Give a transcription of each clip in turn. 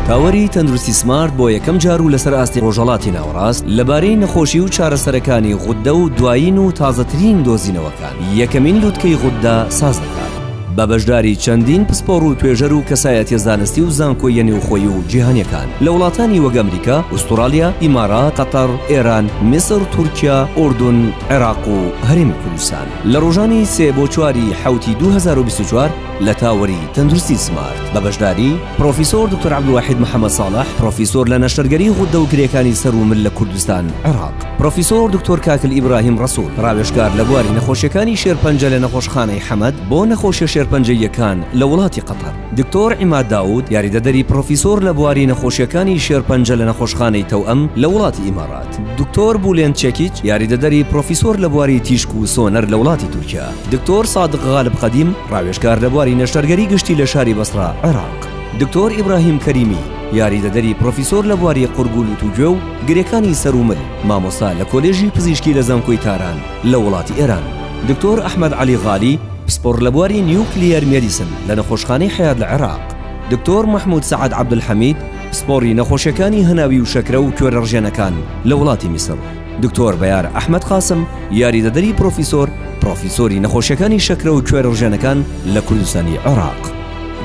تاوەری تەندروستی سمارت بۆ یەکەم جار و لەسەر ئاستی ڕۆژهەڵاتی ناوەڕاست لەبارەی نەخۆشی و چارەسەرەکانی غوددە و دوایین و تازەترین دۆزینەوەکان یەکەمین لوتکەی غوددە ساز دەکات بە بەشداری چەندین پسپۆڕ و توێژەر و کەسایەتیە زانستی و زانکۆییە نێوخۆیی و جیهانیەکان لە وڵاتانی وەک ئەمریکا، ئوستوڕالیا، ئیمارات، قەتەڕ، ئێران، میسڕ، تورکیا، ئوردون، عێراق و هەرێمی کوردستان لە ڕۆژانی سێ بۆ چوار ی حەوتی 2024 لە تاوەری تەندروستی سمارت بە بەشداری، پڕۆفیسۆر دکتۆر عەبدولواحید محەمەد ساڵح، پڕۆفیسۆر لە نەشتەرگەری غوددە و گرێکانی سەر و مل لە کوردستان، عێراق. پڕۆفیسۆر دکتۆر کاکل ئیبراهیم ڕەسوڵ، ڕاوێژکار لە بواری نەخۆشیەکانی شێرپەنجە لە نەخۆشخانەی حەمەد بۆ نەخۆشیە شێرپەنجەییەکان لە وڵاتی قەتەر. دکتۆر عیماد داود، یاریدەدەری پڕۆفیسۆر لە بواری نەخۆشیەکانی شێرپەنجە لە نەخۆشخانەی تەوئەم لە وڵاتی ئیماڕات. دکتۆر بولێنت چێکیچ، یاریدەدەری پڕۆفیسۆر لە بواری تیشک و سۆنەر لە وڵاتی تورکیا. دکتۆر سادق غالب قەدیم، ڕاوێژکار لە بواری نەشتەرگەری گشتی لە شاری بەسڕە، عێراق. دکتۆر ئیبراهیم کەریمی، یاریدەدەری پڕۆفیسۆر لە بواری قورگ و لوت و گوێ و گرێکانی سەر و مل، مامۆستا لە کۆلێژی پزیشکی لە زانکۆی تاران لە وڵاتی ئێران. دکتۆر ئەحمەد عەلی غالی، پسپۆڕ لە بواری nuclear medicine لە نەخۆشخانەی حەیات لە عێراق. دکتۆر مەحمود سەعد عەبدولحەمید، پسپۆڕی نەخۆشیەکانی هەناوی و شەکرە و کوێرە ڕژێنەکان لە وڵاتی میسڕ. دکتۆر بەیار ئەحمەد قاسم، یاریدەدەری پرۆفیسۆر، پرۆفیسۆری نەخۆشیەکانی شەکرە و کوێرە ڕژێنەکان لە کوردستانی عێراق.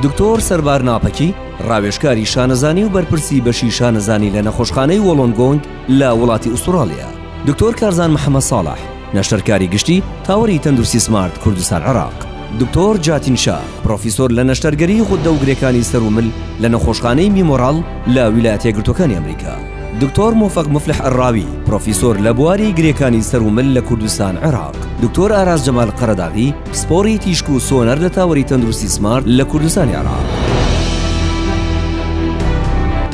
دکتۆر سەربار ناپەکی، ڕاوێژکاری شانەزانی و بەرپرسی بەشی شانەزانی لە نەخۆشخانەی وۆڵۆنگۆنگ لە وڵاتی ئوستوڕاڵیا. دکتۆر کارزان محەمەد ساڵح، نەشتەرکاری گشتی، تاوەری تەندروستی سمارت کوردستان عێراق. دکتۆر جاتین شا، پرۆفیسۆر لە نەشتەرگەری غوددە و گرێکانی سەر و مل لە نەخۆشخانەی میمۆراڵ لە ویلایەتە یەکگرتووەکانی ئەمریکا. دکتۆر مۆفەق مفلح ئەلڕاوی، پرۆفیسۆر لە بواری گرێکانی سەر و مل لە کوردستان عێراق. دکتۆر ئاراس جەمال قەرەداغی، پسپۆڕی تیشک و سۆنەر لە تاوەری تەندروستی سمارت لە کوردستانی عێراق.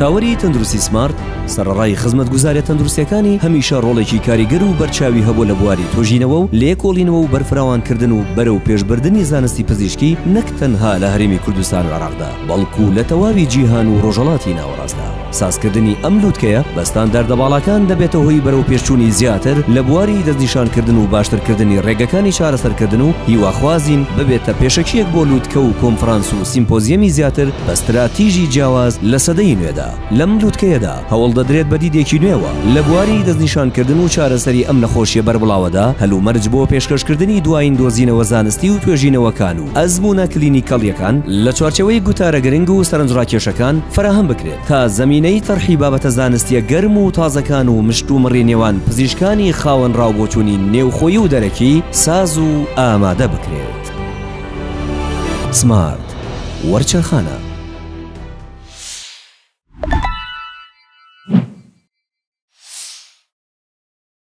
تاوەری تەندروستی سمارت سەرەڕای خزمەتگوزاریە تەندروستیەکانی هەمیشە ڕۆڵێکی کاریگەر و بەرچاوی هەبووە لە بواری تۆژینەوە و لێکۆڵینەوە و بەرفراوانکردن و بەرەو پێشبردنی زانستی پزیشکی نەک تەنها لە هەرێمی کوردستان و عێراقدا بەڵکو لە تەواوی جیهان و ڕۆژهەڵاتی ناوەڕاستدا. سازکردنی ئەم لوتکەیە بە ستانداردە باڵاکان دەبێتە هۆی بەرەوپێشچوونی زیاتر لە بواری دەستنیشانکردن و باشترکردنی ڕێگەکانی چارەسەرکردن و هیواخوازین ببێتە پێشەکییەک بۆ لوتکە و کۆنفرانس و سیمپۆزیەمی زیاتر بە ستراتیژی جیاواز لە سەدەی نوێدا. لەم لوتکەیەدا هەوڵدەدرێت بە دیدێکی نوێوە لە بواری دەستنیشانکردن و چارەسەری ئەم نەخۆشییە بەربڵاوەدا هەلومەرج بۆ پێشکەشکردنی دوایین دۆزینەوە زانستی و توێژینەوەکان و ئەزموونە کلینیکەڵییەکان لە چوارچێوەی گوتارە گرنگ و سەرنجڕاکێشەکان فەراهەم بکرێت تا زەمینەی تەرحی بابەتە زانستییە گەرم و تازەکان و مشتومڕی نێوان پزیشکانی خاوەن ڕاوبۆچوونی نێوخۆیی و دەرەکی ساز و ئامادە بکرێت. سمارت وەرچەرخانە.